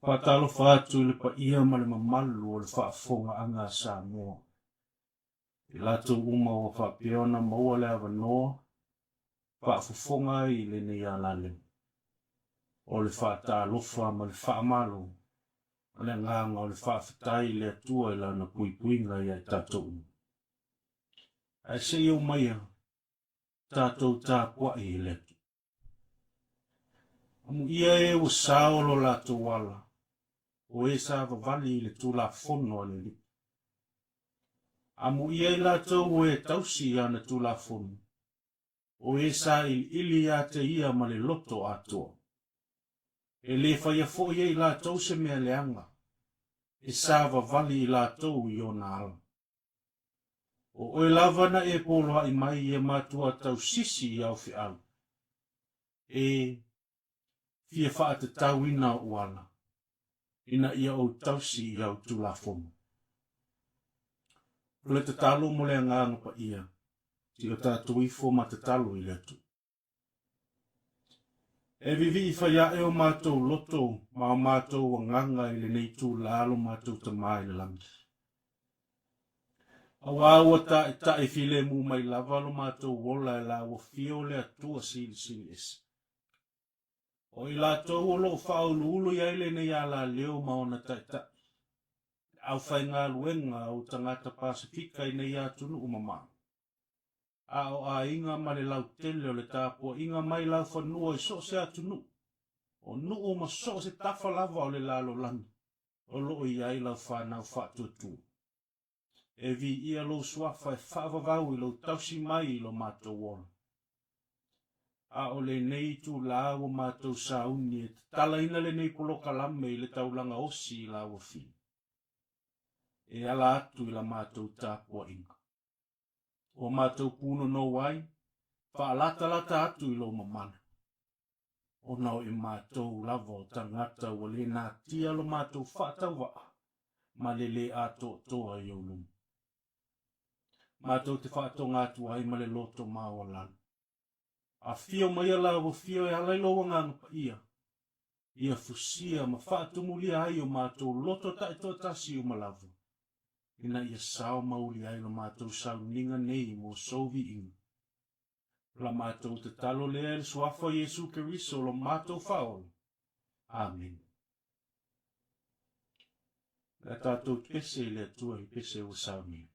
Faatalofa atu i le paia ma le mamalu o le faafofogaaga a Samoa, i latou uma ua faapea ona maua le avanoa faafofoga ai i lenei alaleo. O le faatalofa ma le faamalo ma le agaga o le faafetai i le Atua i Lana puipuiga ia i tatou uma. Ae se i aumaia tatou tapuai i le Atua. Amuia e ua sao lo latou ala, o e sa vavali i le Tulafono a le Alii. Amuia i latou o e tausi i ana Tulafono, o e sa iliili ia te ia ma le loto atoa. E le faia foi e i latou se mea leaga, e sa vavali i latou i ona ala. O oe lava na e poloai mai ia matua tausisi i au feau, e fia faatatauina ou ala, ina ia ou tausi i au Tulafono. O le tatalo mo le Agaga Paia, se i o tatou ifo ma tatalo i le Atua. E vivii fai ae o matou loto ma o matou agaga i lenei itula lo matou Tama i le lagi. Auā ua taʻitaʻi filemu mai lava lo matou ola e la ua fio le Atua Silisili Ese. O i latou o lo o faauluulu i ai lenei alaleo ma ona taʻitaʻi, le aufaigaluega o tagata Pasefika i nei atunuu mamao. A o aiga ma le lautele o le tapuaiga mai laufanua i so o se atunuu, o nuu ma so o se tafa lava o le lalolagi o lo o i ai lau fanau faatuatua. E viia lou suafa e faavavau i lou tausi mai i lo matou ola. A o lenei itula ua matou sauni e tatalaina lenei polokalame i le taulaga osi i Lauafia, e ala atu i la matou tapuaiga. Ua matou pūnonou ai, faalatalata atu i lou mamalu. Ona o i matou lava o tagata ua le natia lo matou faatauvaa ma le lē atoatoa i ou luma. Matou te faatoga atu ai ma le loto maualalo. Afio maia la ua fio e ala i lou Agaga Paia, ia fusia ma faatumulia ai o matou loto taitoatasi uma lava, ina ia sao mauli ai lo matou sauniga nei mo sou viiga. O la matou tatalo lea e le Suafa o Iesu Keriso lo matou Faaola. Amene. O le a tatou pese i le Atua i pese ua saunia.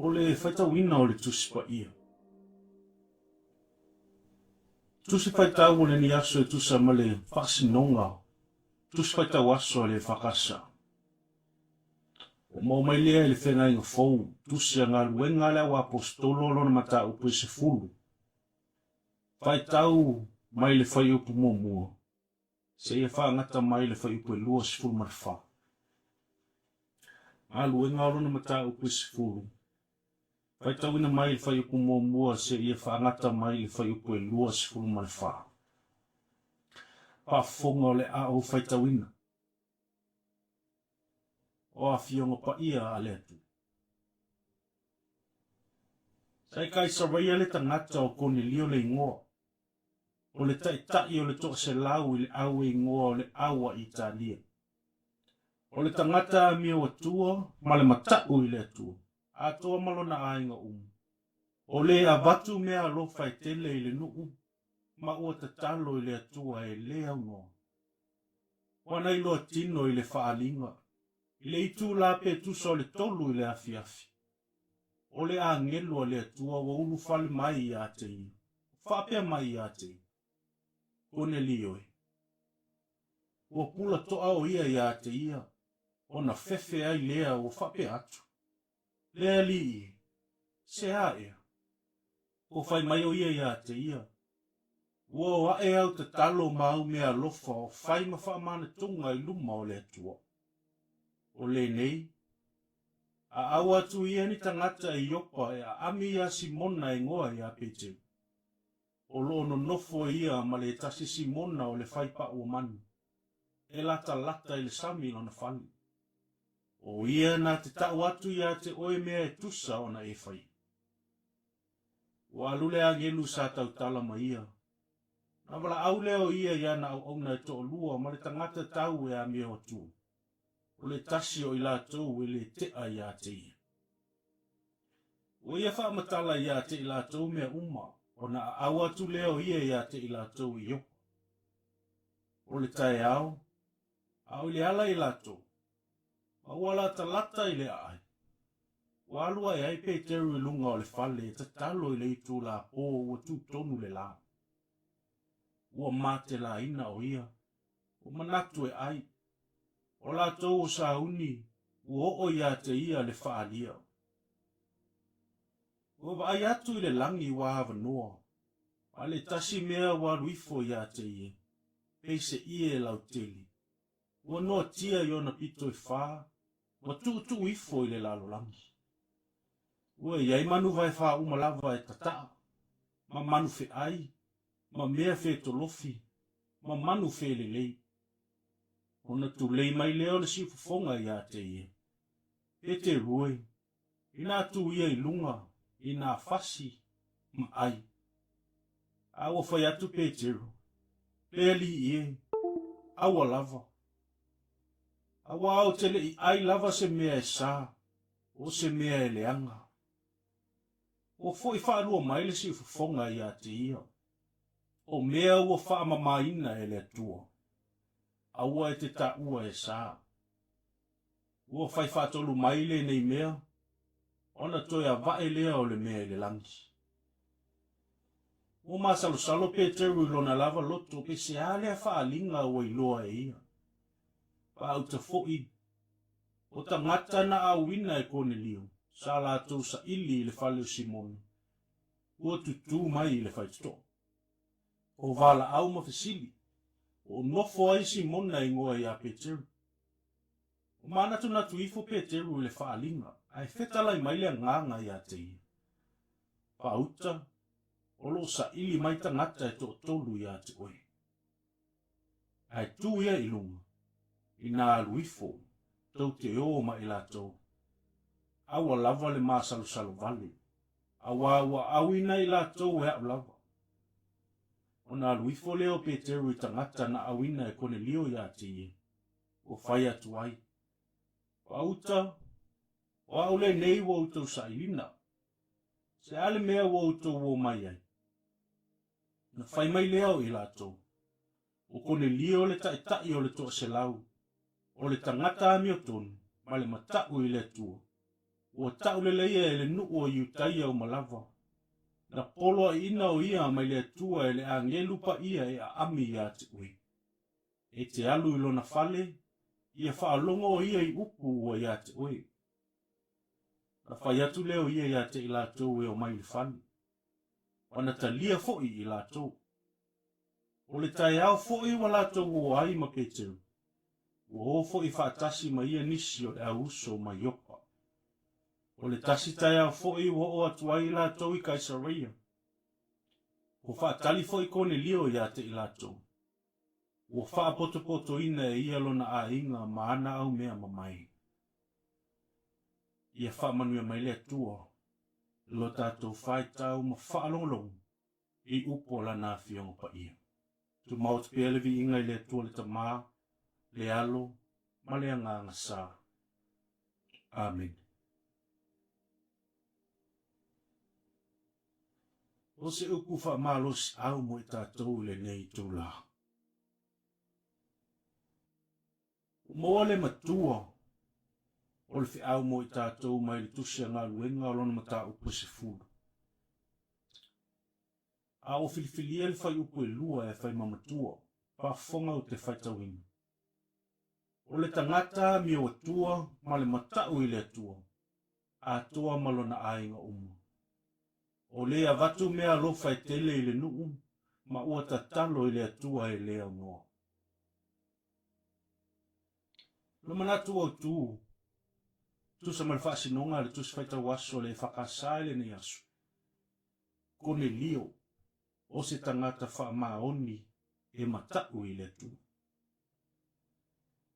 O le faitauina o le Tusi Paia. Tusi Faitau o lenei aso e tusa ma le faasinoga Tusi Faitau Aso a le EFKS. Ua maua mai lea i le Feagaiga Fou, Tusi a Galuega a le Au Aposetolo lona mataupu e 10. Faitau mai le fuaiupu muamua seia faagata mai le fuaiupu e 24. Galuega o lona mataupu e 10. Faitauina mai le fuaiupu muamua seia faagata mai le fuaiupu e 24. Faafofoga o le a ou faitauina. O Afioga Paia a le Atua. Sa i Kaisareia le tagata o Konelio le igoa, o le taitai o le toaselau i le au e igoa o le au a Italia. O le tagata amio atua ma le mata'u i le Atua, atoa ma lona aiga uma. O le avatu mea alofa e tele i le nu'u ma ua tatalo i le Atua e le aunoa. Ua na iloa tino i le faaaliga, i le itula pe tusa o le tolu i le afiafi. O le agelu a le Atua ua ulufale mai ia te ia, faapea mai ia te ia, Konelio e. Ua pula to'a o ia iā te ia, ona fefe ai lea ua faapea atu, Le Alii e, se a ea? Ua fai mai o ia iā te ia, Ua o aʻe au tatalo ma au mea alofa o fai ma faamanatuga i luma o le Atua. O lenei, a ʻau atu ia ni tagata i Iopa e aʻami iā Simona e ngoa iā Peteru. O lo o nonofo ia ma le tasi Simona o le fai paʻu o manu, e latalata i le sami i lona fale. O ia na te taʻu atu iā te oe mea e tusa ona e faia. Ua alu le agelu sa tautala ma ia. Na valaau lea o ia i ana auauna e toalua ma le tagata tau e amio atu, o le tasi o i latou e le teʻa iā te ia. Ua ia faamatala iā te i latou mea uma, ona aʻau atu lea o ia iā te i latou i Iopa. O le taeao, a o i le ala i latou, ma ua latalata i le aai, ua alu ae ai Peteru i luga o le fale e tatalo i le itula pō ua tū tonu le lā. Ua matelaina o ia, ua manatu e ʻai. O latou o sauni, ua oo iā te ia le faaalia. Ua vaai atu i le lagi ua avanoa, ma le tasi mea ua alu ifo iā te ia, pei se ʻie lautele. Ua noatia i ona pito e fā, ua tuutuu ifo i le lalolagi. Ua i ai manu vaefā uma lava e tataʻa, ma manu feʻai, ma mea fetolofi, ma manu felelei. Ona tulei mai lea o le siufofoga iā te ia, Peteru e, inā tū ia i luga i nā fasi ma ʻai. A ua fai atu Peteru, Le Alii e, aua lava. Auā ou te le i ʻai lava se mea e sa, o se mea e leaga. Ua foʻi faalua mai le siufofoga iā te ia. O mea ua faamamaina e le Atua, aua e te taua e sa. Ua fai faatolu mai lenei mea, ona toe avae lea o le mea i le lagi. Ua masalosalo Peteru i lona lava loto pe se a lea faaaliga ua iloa e ia. Paauta foi, o tagata na auina e Konelio, sa latou saili i le fale o Simona, ua tutū mai i le faitotoa. O valaau ma fesili, o nofo ai Simona e igoa iā Peteru. Ua manatunatu ifo Peteru i le faaaliga, ae fetalai mai le Agaga iā te ia. Paauta, o lo o saili mai tagata e toatolu iā te oe. Ae tū ia i luga, inā alu ifo, tou te ō ma i latou. Aua lava le masalosalo vale, auā ua auina i latou e aʻu lava. Ona alu ifo lea o Peteru i tagata na auina e Konelio iā te ia, ua fai atu ai, Pauta, o aʻu lenei ua outou sailina. Se a le mea ua outou ō mai ai? Ona fai mai lea o i latou, O Konelio le taitai o le toaselau, o le tagata amiotonu ma le mataʻu i le Atua. Ua tauleleia e le nuu o Iutaia uma lava. Na poloaiina o ia mai le Atua e le agelu paia e aami ia te oe. E te alu i lona fale, ia faalogo o ia i upu ua ia te oe. Na fai atu lea o ia ia te i latou e omai i le fale. Ua na talia foi i latou. O le taeao foi ua latou o ai ma Peteru, ua o foi faatasi ma ia nisi o le au uso mai Iopa. O le tasi taeao foi ua oo atu ai i latou i Kaisareia. Ua faatali foi Konelio ia te i latou. Ua faapotopotoina e ia lona aiga ma ana au mea mamae. Ia faamanuia mai le Atua lo tatou faitau ma faalogologo i upu o Lana Afioga Paia. Tumau atu pea le viiga i le Atua le Tama, le Alo, ma le Agaga Sa. Amene. O se upu faamalosiau mo i tatou i lenei itula. Ua maua le matua o le feau mo i tatou mai le Tusi a Galuega o lona mataupu e 10. A ua filifilia le fuaiupu e 2 e fai ma matua, faafofoga ou te faitauina. O le tagata amio atua ma le matau i le Atua, atoa ma lona aiga uma. O le avatu mea alofa e tele i le nuu ma ua tatalo i le Atua e le aunoa. Lo manatu autu, tusa ma le faasinoga a le Tusi Faitau Aso a le EFKS i lenei aso, Konelio, o se tagata faamaoni e matau i le Atua.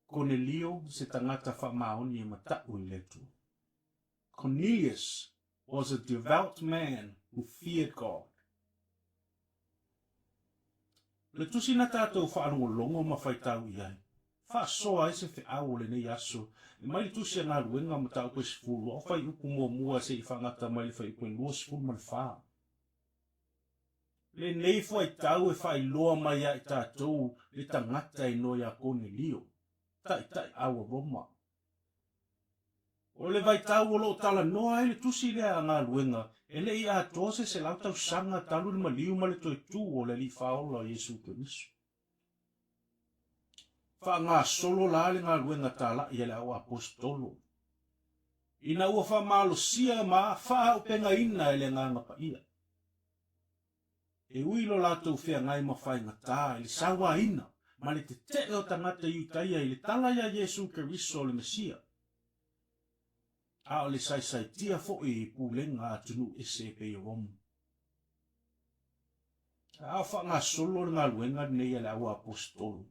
Konelio, se tagata faamaoni e matau i le Atua. Cornelius was a devout man who feared God. O le tusi na tatou faalogologo ma faitau i ai, faasoa ai se feau o lenei aso, e mai le tusi a Galuega mataupu e 10, a o fuaiupu muamua se i faagata mai le fuaiupu e 24. Lenei fuaitau e faailoa mai ia i tatou le tagata e igoa ia Konelio, taitai au a Roma. O le vaitau o lo o talanoa ai le tusi lea a Galuega, e le i atoa se 100 tausaga talu le maliu ma le toe tu o le Alii Faaola o Iesu Keriso. Faagasolo la le galuega talai a le au Aposetolo, ina ua faamalosia ma faaaupegaina e le Agaga Paia. E ui lo latou feagai ma faigata i le sauaina ma le tetee o tagata Iutaia i le tala iā Iesu Keriso o le Mesia, a o le saisaitia foi i pulega a atunuu ese e pei o Roma. A o faagasolo le galuega lenei a le auaposetolo,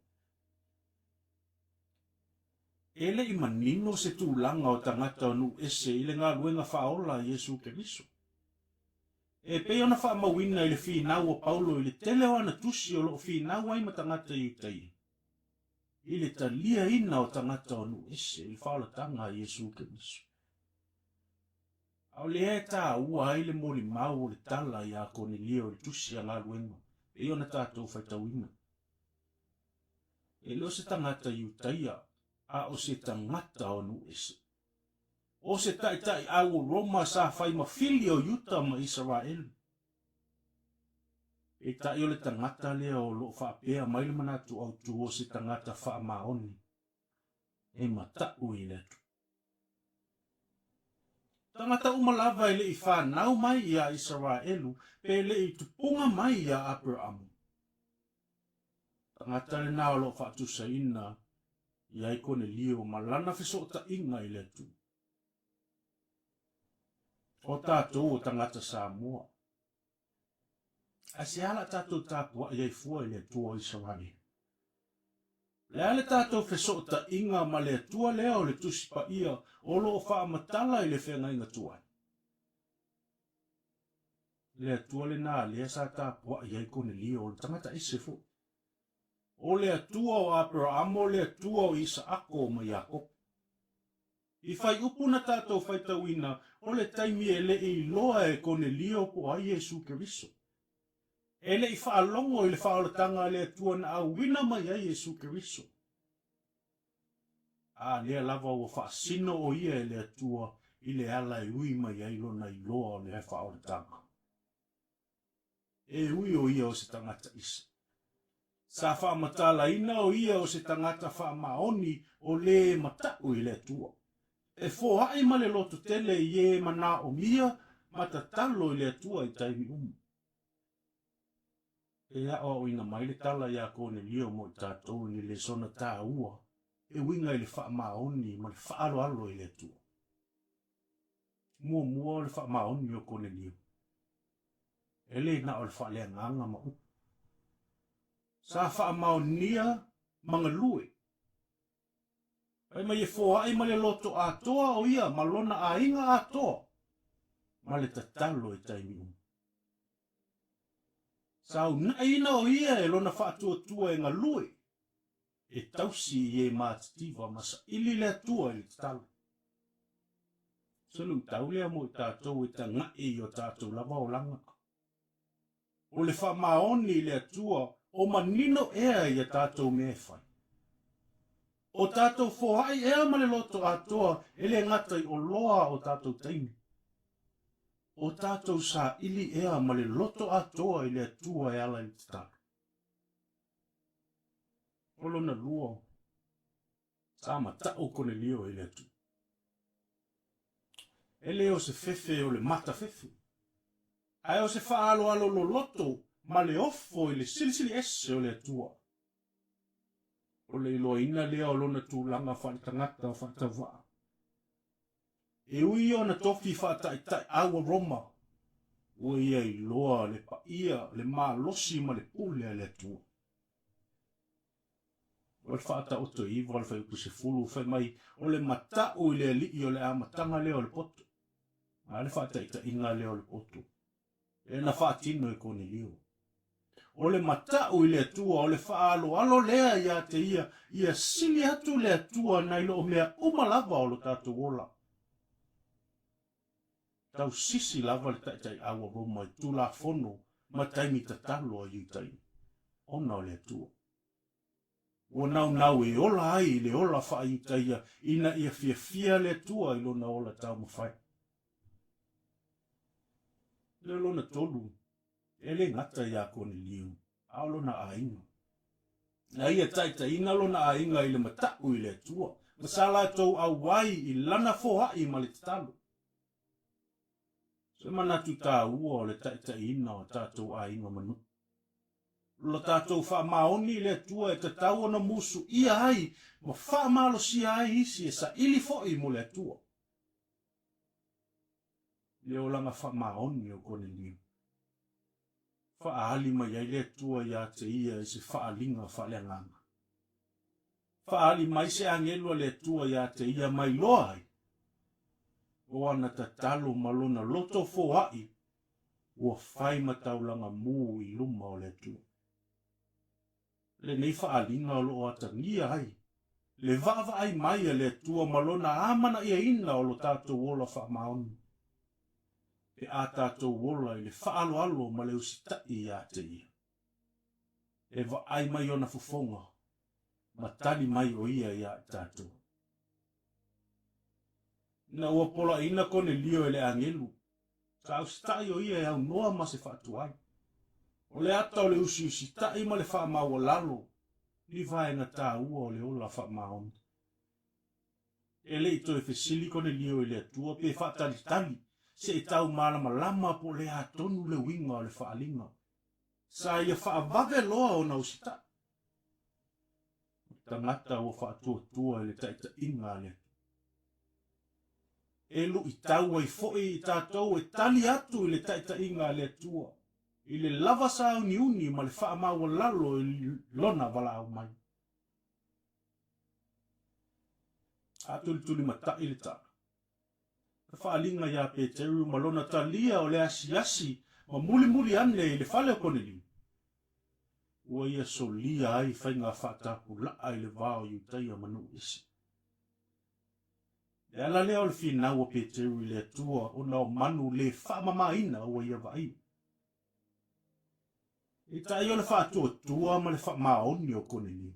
e le i manino se tulaga o tagata o nuu ese i le galuega faaola a Iesu Keriso. E pei ona faamauina i le finau o Paulo i le tele o ana tusi o lo o finau ai ma tagata Iutaia, i le taliaina o tagata o nuu ese i le faaolataga a Iesu Keriso. A o lea e taua ai le molimau o le tala iā Konelio i le tusi a Galuega, pei ona tatou faitauina. E le o se tagata Iutaia, a o se tagata o nuu ese. O se taitai au o Roma sa fai ma fili o Iuta ma Isaraelu. Peitai o le tagata lea o lo o faapea mai le manatu autu o se tagata faamaoni e mataʻu i le Atua. Tagata uma lava e le i fanau mai iā Isaraelu pe le i tupuga mai iā Aperaamu. Tagata lena o lo o faatusaina i ai Konelio ma lana fesootaiga i le Atua. O tatou o tagata Samoa. Aisea la tatou tapuai ai fua i le Atua o Isaraelu? O le a le tatou fesootaiga ma le Atua lea o le Tusi Paia o lo o faamatala i le feagaiga tuai? Le Atua lena lea sa tapuai ai Konelio, o le tagata ese foi. O le Atua o Aperaamo, o le Atua o Isaako ma Iakopo. I fuaiupu na tatou faitauina, o le taimi e le i iloa e Konelio po o ai Iesu Keriso. E le i faalogo i le faaolataga a le Atua na auina mai ai Iesu Keriso. A lea lava ua faasino o ia e le Atua i le ala e ui mai ai lona iloa o le faaolataga. E ui o ia o se tagata isa. Sa faamatalaina o ia o se tagata faamaoni o lē mataʻu i le Atua. E foai ma le lototele i ē manaomia ma tatalo i le Atua i taimi uma. E aoaoina mai le tala iā Konelio mo i tatou i le lesona tāua e uiga i le faamaoni ma le faaaloalo i le Atua. Muamua o le faamaoni o Konelio. E le na o le faaleagaga ma upu. Sa faamaonia ma galue. Fai mai e foai ma le loto atoa o ia ma lona aiga atoa ma le tatalo i taimi uma. Sa unaʻiina o ia e lona faatuatua e galue e tausi i e matitiva ma saili le Atua i le tatalo. Se luitau lea mo i tatou e tagaʻi i o tatou lava olaga. O le faamaoni i le Atua o manino ea i a tatou mea e fai. O tatou foai ea ma le loto atoa e le gata i oloa o tatou taimi. O tatou saili ea ma le loto atoa i le Atua e ala i le tatalo. O lona lua, sa mataʻu Konelio i le Atua. E le o se fefe o le mata fefe, ae o se faaaloalo loloto ma le ofo i le Silisili Ese o le Atua. O le iloaina lea o lona tulaga faaletagata faatauvaa. E ui ona tofi faataitai au a Roma, ua ia iloa le paia, le malosi ma le pule a le Atua. O le faataotoiva o le fuaiupu 10, fai mai, o le mataʻu i le Alii o le amataga lea o le poto. A le faataitaiga lea o le poto, lea na faatino e Konelio. O le mataʻu i le Atua, o le faaaloalo lea ia te ia, ia sili atu le Atua nai lo o mea uma lava o lo tatou ola. Tausisi lava le taitaiau a Roma i Tulafono ma taimi tatalo a Iutaia, ona o le Atua. Ua naunau e ola ai i le ola faa-Iutaia ina ia fiafia le Atua i lona ola taumafai. Le lona tolu, e le gata iā Koneliu, a o lona aiga. Na ia taitaiina lona aiga i le mataʻu i le Atua, ma sa latou auai i lana foai ma le tatalo. Se manatu tāua o le taitaiina o tatou aiga ma nuu. Lo tatou faamaoni i le Atua e tatau ona musuia ai ma faamalosia ai isi e saili foi mo le Atua. Le olaga faamaoni o Konelio. Faaali mai ai le Atua iā te ia i se faaaliga faaleagaga. Faaali mai se agelu a le Atua iā te ia mai loa ai o ana tatalo ma lona loto foai ua fai ma taulaga mū i luma o le Atua. Lenei faaaliga o lo o atagia ai le vaavaai mai a le Atua ma Lona amanaiaina o lo tatou ola faamaoni, pe a tatou ola i le faaaloalo ma le usitaʻi iā te Ia. E vaai mai Ona fofoga ma tali mai o Ia iā i tatou. Ina ua polaina Konelio e le agelu, Sa usitaʻi o ia e aunoa ma se faatuai. O le ata o le usiusitaʻi ma le faamaualalo ni vaega taua o le ola faamaoni. E le i toe fesili Konelio i le Atua pe faatalitali se i tau malamalama po o le a tonu le uiga o le faaaliga. Sa ia faavave loa ona usitaʻi. O le tagata ua faatuatua i le taitaiga a le Atua. E luitau ai foi i tatou e tali atu i le taitaiga a le Atua, i le lava sauniuni ma le faamaualalo i Lona valaau mai. A tulitulimatai le tala. Na faaaliga iā Peteru ma lona talia o le asiasi ma mulimuli ane i le fale o Koneliu. Ua ia solia ai faiga faatapulaa i le va o Iutaia ma nuu ese. Le ala lea o le finau a Peteru i le Atua ona o manu le faamamaina ua ia vaaia. Peitai o le faatuatua ma le faamaoni o Koneliu.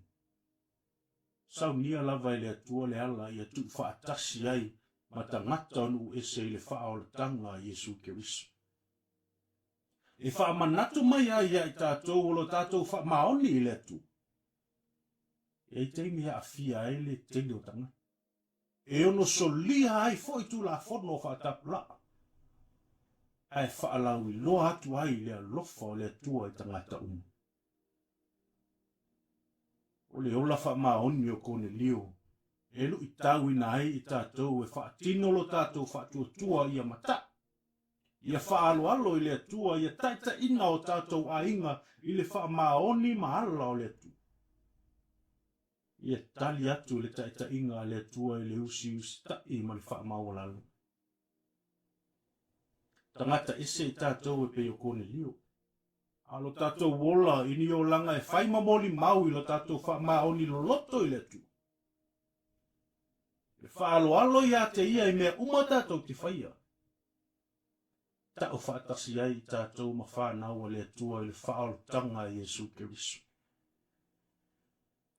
Saunia lava e le Atua le ala ia tuufaatasi ai ma tagata o nuu ese i le faaolataga a Iesu Keriso. E faamanatu mai ai ia i tatou o lo tatou faamaoni i le Atua. E i ai taimi e aafia ai le tele o tagata. E ono solia ai foi Tulafono faatapulaa, ae faalauiloa atu ai le alofa o le Atua i tagata uma. O le ola faamaoni o Konelio e luitauina ai i tatou e faatino lo tatou faatuatua ia mata'i, ia faaaloalo i le Atua, ia taitaiina o tatou aiga i le faamaoni ma ala o le Atua. Ia tali atu i le taitaiga a le Atua i le usiusita'i ma le faamaualalo. Tagata ese i tatou e pei o Konelio. A o lo tatou ola i ni olaga e fai ma molimau i lo tatou faamaoni loloto i le Atua. E faaaloalo ia te Ia i mea uma tatou te faia. Tau faatasi ai i tatou ma fanau a le Atua i le faaolataga a Iesu Keriso.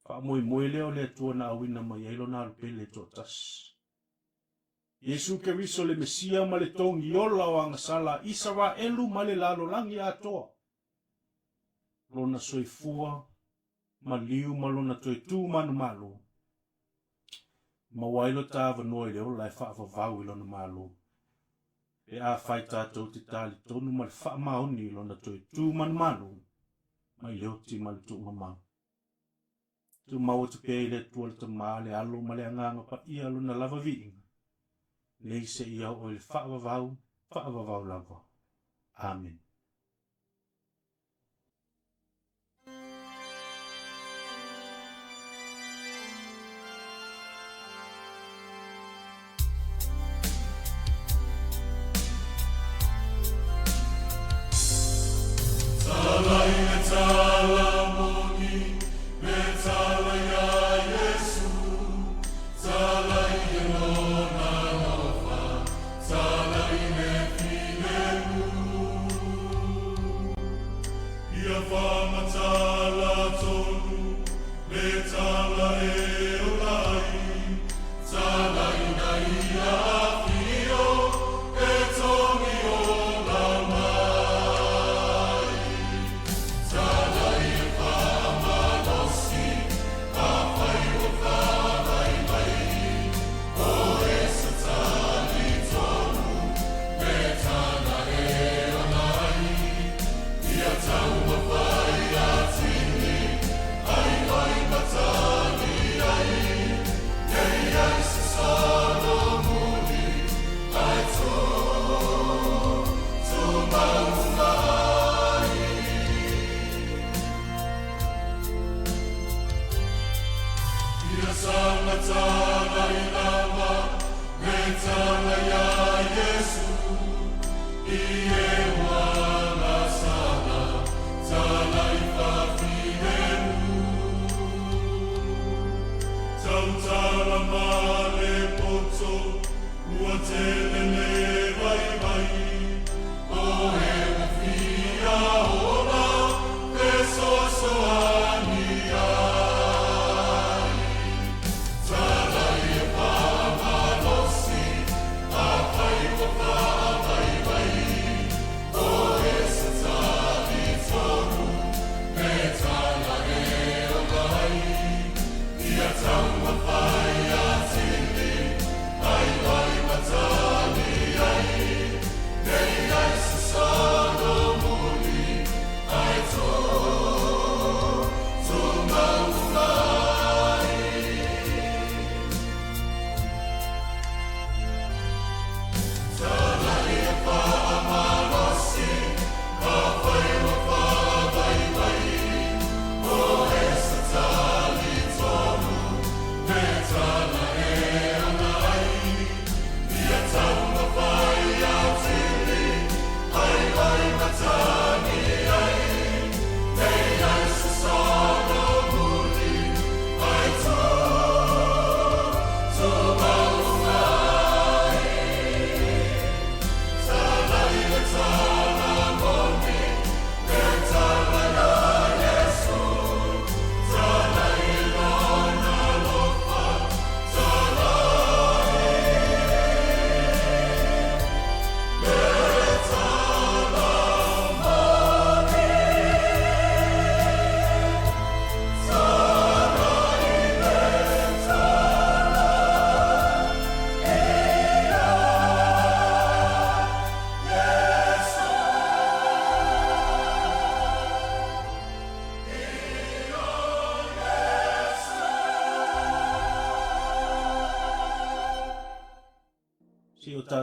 Faamoemoe lea o le Atua na auina mai ai Lona alupele toatasi. Iesu Keriso le Mesia ma le Togi ola o agasala a Isaraelu ma le lalolagi atoa. Lona soifua maliu ma lona toe tu manumalo. Maua ai lo ta avanoa i le ola e faavavau i lona Malo. Pe afai tatou te talitonu ma le faamaoni i lona toe tu manumalo mai le oti ma le tuugamau. Tumau atu pea i le Atua le Tama, le Alo ma le Agaga Paia lona lava viiga, nei seia oo i le faavavau, faavavau lava. Amene.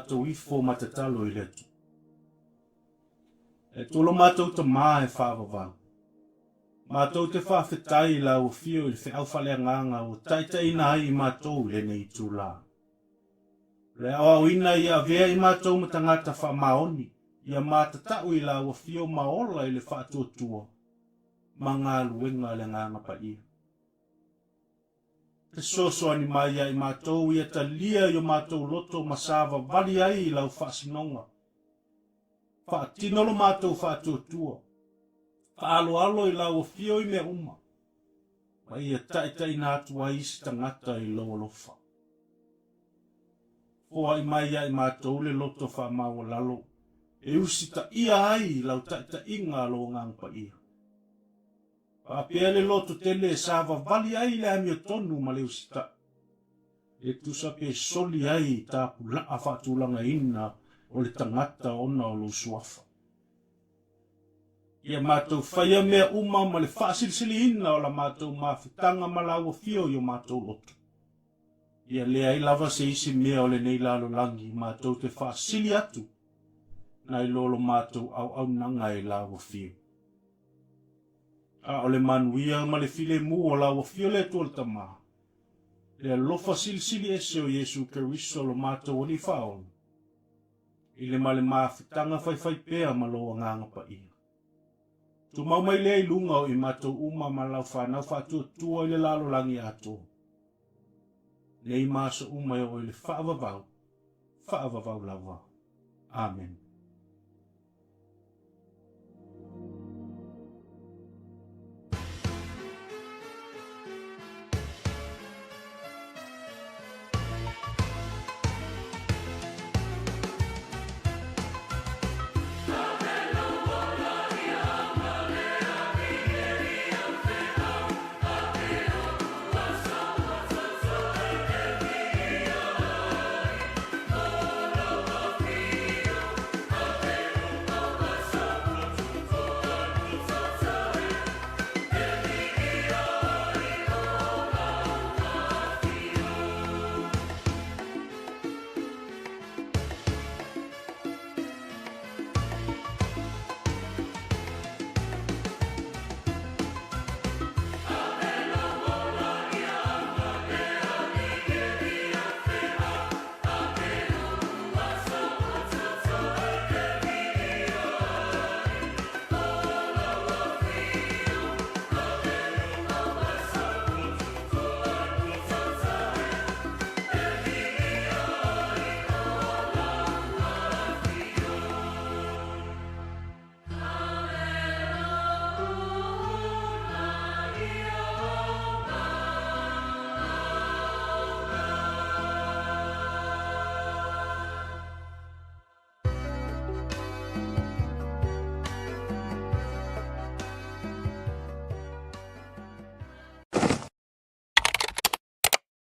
matou ifo ma tatalo i le Atua. E Atua lo matou Tamā e faavavau. Matou te faafetai i lau afio i le feau faaleagaga ua taitaiina ai i matou i lenei itulā. O le aoaoina ia avea i matou ma tagata faamaoni, ia matatau i lau afio ma ola i le faatuatua ma galuega a le Agaga Paia. Fesoasoani mai ia i matou ia talia i o matou loto ma savavali ai i lau faasinoga. Faatino lo matou faatuatua. Faaaloalo i lau afio i mea uma, ma ia taitaiina atu ai isi tagata i lou alofa. Foai mai ia i matou le loto faamaualalo e usitaia ai i lau taitaiga a lou Agaga Paia. Faapea le loto tele e savavali ai le amiotonu ma le usitai, e tusa pe soli ai tapulaa faatulagaina o le tagata ona o lou suafa. Ia matou faia mea uma ma le faasilisiliina o la matou mafutaga ma lau afio i o matou loto. Ia leai lava se isi mea o lenei lalolagi matou te faasili atu nai lo lo matou auaunaga i lau afio. A o le manuia ma le filemu o lau Afio le Atua le Tama, le alofa silisili ese o Iesu Keriso lo matou Alii Faaola, i le ma le mafutaga faifaipea ma lou Agaga Paia. Tumau mai lea i luga o i matou uma ma lau fanau faatuatua i le lalolagi atoa, nei ma aso uma e oo i le faavavau, faavavau lava. Amene.